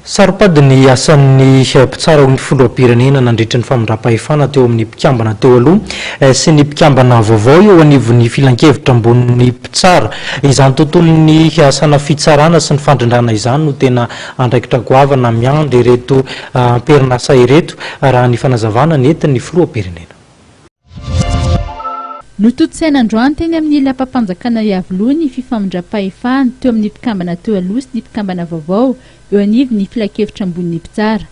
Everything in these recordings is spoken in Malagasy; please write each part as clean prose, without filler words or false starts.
Saro-pady ny asan'ny mpitsara ho ny filoham-pirenena nandritry ny famindram-pahefana teo amin'ny mpikambana teo aloha sy ny mpikambana vaovao eo anivon'ny filankevitra ambonin'ny mpitsara. Izany tontolon'ny asana fitsarana sy ny fandrindrana izany no tena andraikitra goavana miandry ireto am-perinasa ireto, raha ny fanazavana nentin'ny filoham-pirenena. Notontosaina androany teny amin'ny lapam-panjakana Iavoloha ny fifamindram-pahefana teo amin'ny mpikambana teo aloha sy ny mpikambana vaovao eo anivon'ny Filankevitra ambonin'ny mpitsara.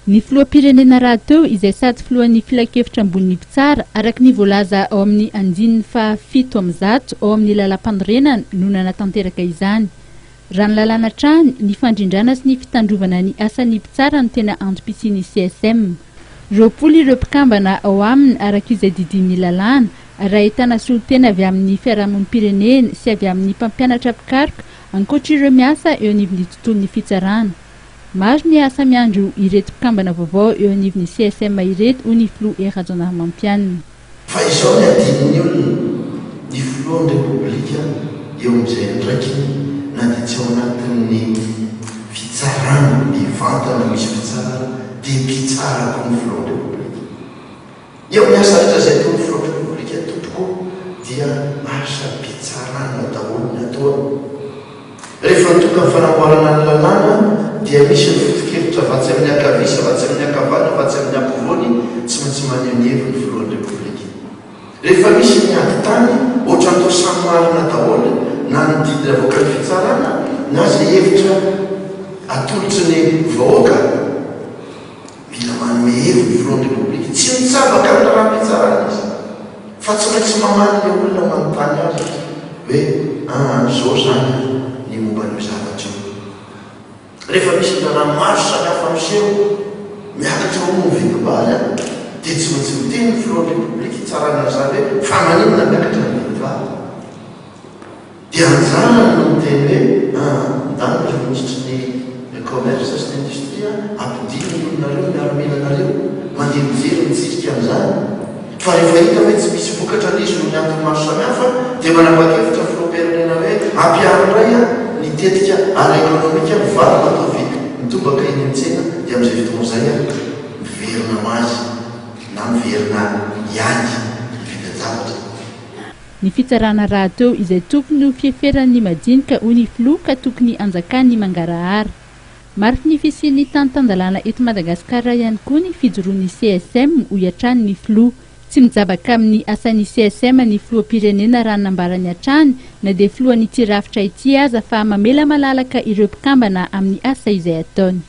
Ny filoham-pirenena rahateo izay sady filohan'ny Filankevitra ambonin'ny mpitsara araka ny voalaza ao amin'ny andininy faha 107 ao amin'ny lalàmpanorenana no nanatanteraka izany. Raha ny lalàna hatrany, ny fandrindrana sy ny fitandrovana ny asan'ny mpitsara no tena antom-pisian'ny CSM. 20 ireo mpikambana ao aminy araka izay didian'ny lalàna, ary ahitana solontena avy amin'ny fiarahamonim-pirenena sy avy amin'ny mpampianatra mpikaroka ankoatra ireo miasa eo anivon'ny tontolon'ny fitsarana. Maro ny asa miandry ireto mpikambana vaovao eo anivon'ny CSM ireto, hoy ny filoha Hery Rajaonarimampianina. Fa izao ny adinon'ny olona, ny filohan'ny Repoblika eo amin'izay andraikiny na dia tsy ao anatin'ny fitsarana mivantana misy mpitsara dia mpitsara koa ny filohan'ny Repoblika. Eo amin'ny asa rehetra izay ataon'ny filohan'ny Repoblika tompoko dia asam-pitsarana daholo ny ataony. Rehefa tonga ny fanamboarana ny lalàna dia misy ny foto-kevitra avy atsy amin'ny ankavia sy avy atsy amin'ny ankavanana, avy atsy amin'ny ampovoany, tsy maintsy maneho ny heviny ny filohan'ny Repoblika. Rehefa misy ny ady tany, ohatran'ny toa samy marina daholo na ny didy navoakan'ny fitsarana na izay hevitra atolotry ny vahoaka, Mila manome heviny ny filohan'ny Repoblika. Tsy mitsabaka amin'ny raharaham-pitsarana izy, fa tsy maintsy mamaly ilay olona manontany azy izy hoe aa izao izany ny momba an'io zavatra io. Rehefa misy ny raharaha maro samihafa miseho, miakatra hono ny vidim-bary an, dia tsy maintsy miteny ny filohan'ny Repoblika hitsarana an'izany hoe fa maninona miakatra ny vidim-bary. Dia anjarany no miteny hoe aa ndany ry minisitry ny commerce sy ny industrie a, ampidino ny olonareo, ny miaramilanareo, mandeha mijery mitsirika an'izany. Fa rehefa hita hoe tsy misy vokatra ilay izy noho ny antony maro samihafa dia manapa-kevitra ny filoham-pirenena hoe ampiharo indray a ny tetika ara-ekonomika, ny vary no ataovy mitobaka eny amin'ny tsena dia amin'izay fotoana izay a miverina ho azy na miverina ihany ny vidin-javatra. Ny fitsarana rahateo izay tokony ho fieferan'ny madinika hoy ny filoha ka tokony hanjakan'ny mangarahara. Mariky ny fisian'ny tany tan-dalàna eto Madagasikara ihany koa ny fijoroan'ny CSM hoy hatrany ny filoha. Tsy mijabaka amin'ny asan'ny CSM ny filoham-pirenena raha ny nambarany hatrany na dia filohan'ity rafitra ity aza fa mamela malalaka ireo mpikambana amin'ny asa izay ataony.